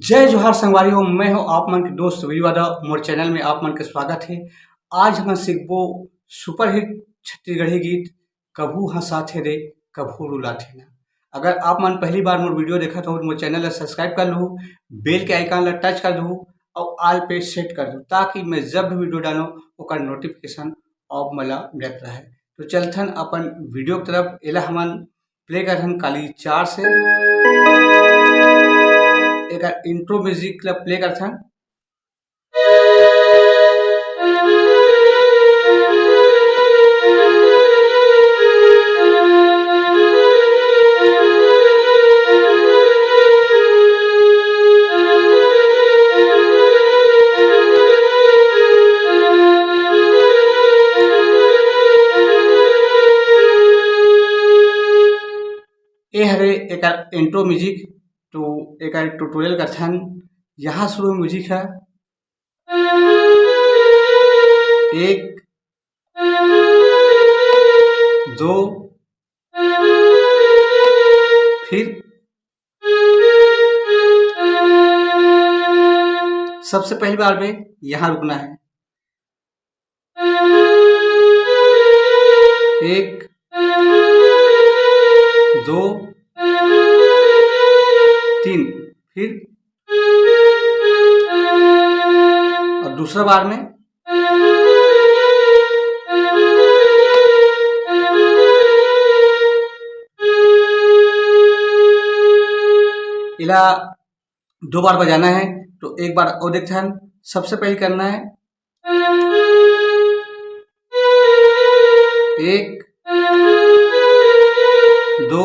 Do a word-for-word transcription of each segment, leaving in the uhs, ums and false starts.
जय जोहार संगवारी हो, मैं हूं आप मन के दोस्त वीरू यादव। मोर चैनल में आप मन के स्वागत है। आज हम सीखबो सुपरहिट छत्तीसगढ़ी गीत कभू हंसाथे रे, कभू रुलाथे ना। अगर आप मन पहली बार मोर वीडियो देखत हो, मोर चैनल ला सब्सक्राइब कर लू, बेल के आइकन ला टच कर दू और ऑल पे सेट कर दू, ताकि मैं जब भी वीडियो डालूं, ओकर नोटिफिकेशन आप मन ला मिलत रहे। तो चलथन अपन वीडियो की तरफ। एला हमन प्ले करथन काली चार से। एकर इंट्रो म्यूजिक ला प्ले करथन। ए हरे एकर इंट्रो म्यूजिक। तो एकर ट्यूटोरियल करथन। यहाँ शुरू म्यूजिक है, एक, दो, फिर सबसे पहली बार में यहाँ रुकना है। एक, दो, तीन, फिर और दूसरा बार में इला दो बार बजाना है। तो एक बार और देखते हैं, सबसे पहले करना है एक, दो,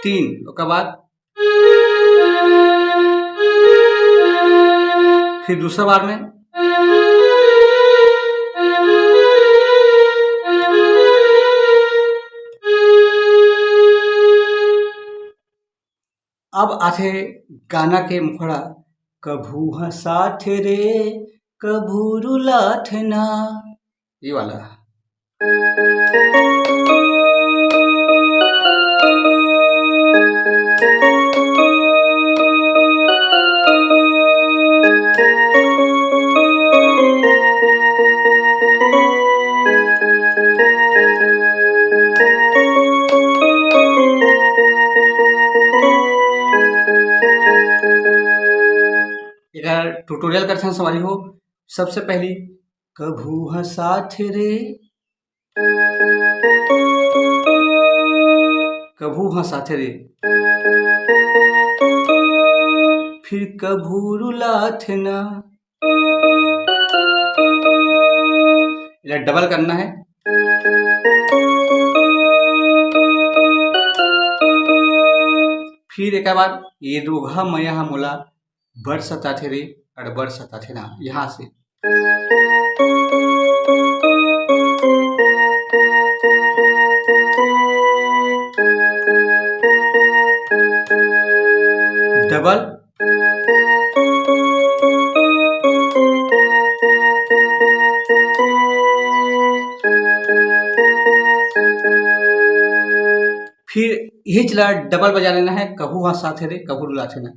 तीन, ओकर बाद फिर दूसरा बार में अब आथे गाना के मुखड़ा, कभू हंसाथे रे, कभू रुलाथे ना, ये वाला। एकर ट्यूटोरियल करथन संगवारी हो। सबसे पहली कभू हंसाथे रे, कभू हंसाथे रे, फिर कभू रुलाथे ना। इला डबल करना है। फिर एक बार ये रोगहा मया हा मोला बड़ सताथे रे, अड़बड़ सताथे ना, यहाँ से। डबल। फिर यही चला डबल बजा लेना है, कभू हंसाथे रे, कभू रुलाथे ना।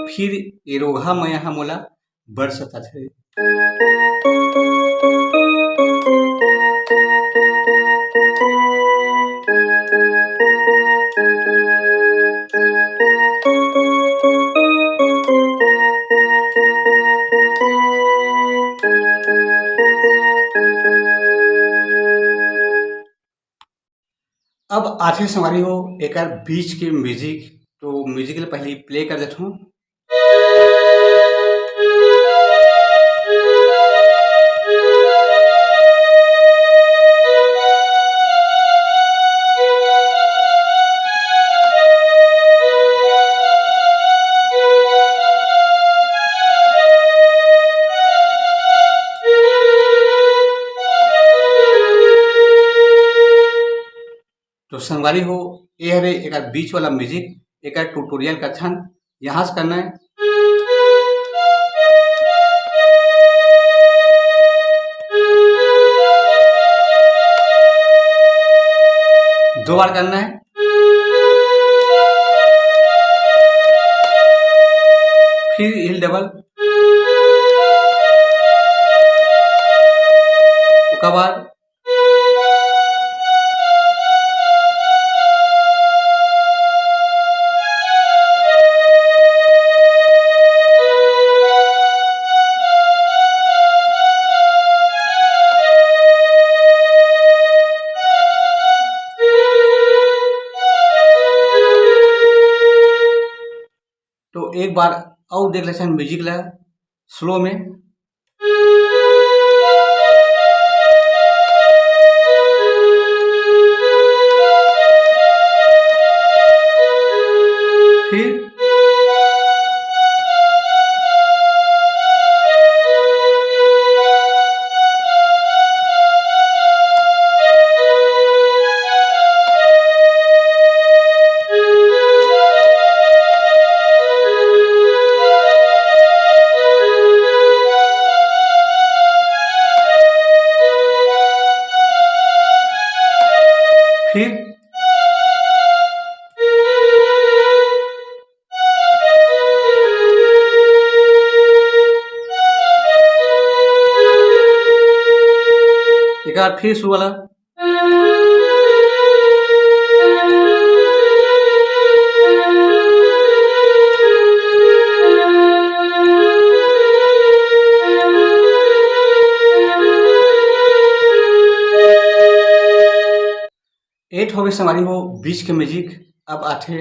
फिर ए रोगहा मया हा मोला बड़ सताथे। अब आथे संगवारी हो एकर बीच के म्यूजिक। तो म्यूजिक ले पहले प्ले कर देथों। तो संगवारी हो, ये हरे एकर बीच वाला म्यूजिक, एकर ट्यूटोरियल कथन यहाँ से करना है। दो बार करना है। फिर हिल डबल, ओकर बाद तो एक बार अउ देख लेथन म्यूजिक ला स्लो में। फिर फिर एक बार फिर शुरू वाला। एट होगे संगवारी हो बीच के म्यूजिक। अब आथे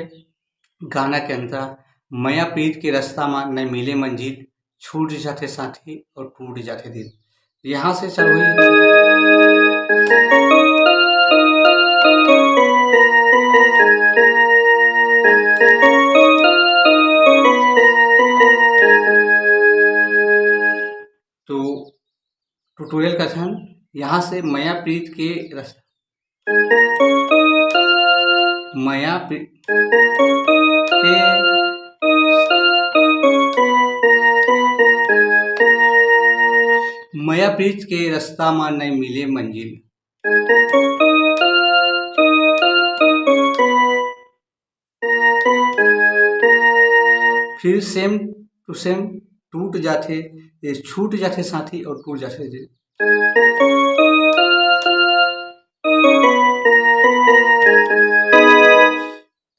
गाना के अंतरा, मया प्रीत के रस्ता मा नइ मिले मंजिल, छूट जाथे साथी और टूट जाथे दिल। यहाँ से चालू हुई। तो ट्यूटोरियल का ध्यान यहाँ से मया प्रीत के रस-, मया प्री-, के, मया प्रीत के रस्ता मा नइ मिले मंजिल। फिर सेम टू सेम टूट जाथे, ये छूट जाथे साथी और टूट जाथे दिल।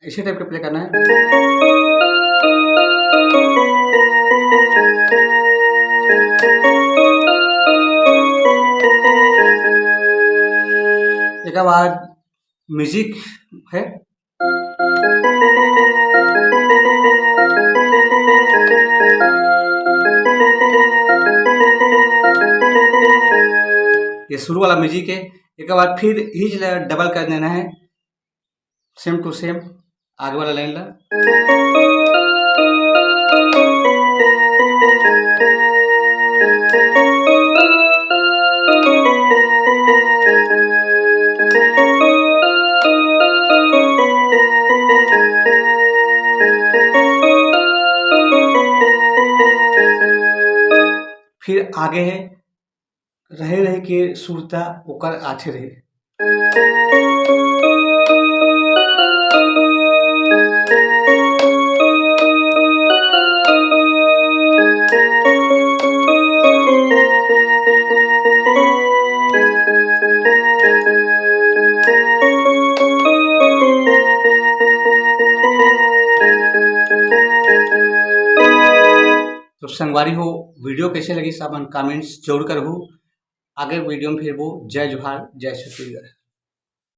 ऐसे टाइप का प्ले करना है। एक बाद म्यूजिक है। ये शुरू वाला म्यूजिक है। एक बार फिर हिज ला डबल कर देना है, सेम टू सेम आगे वाला लाइन ला। फिर आगे है रहे रहे के सुरता ओकर आथे रहे। तो संगवारी हो, वीडियो कैसे लगिस, आप मन कमेंट्स जरूर करहू। आगे वीडियो में फिर वो। जय जोहार, जय छत्तीसगढ़।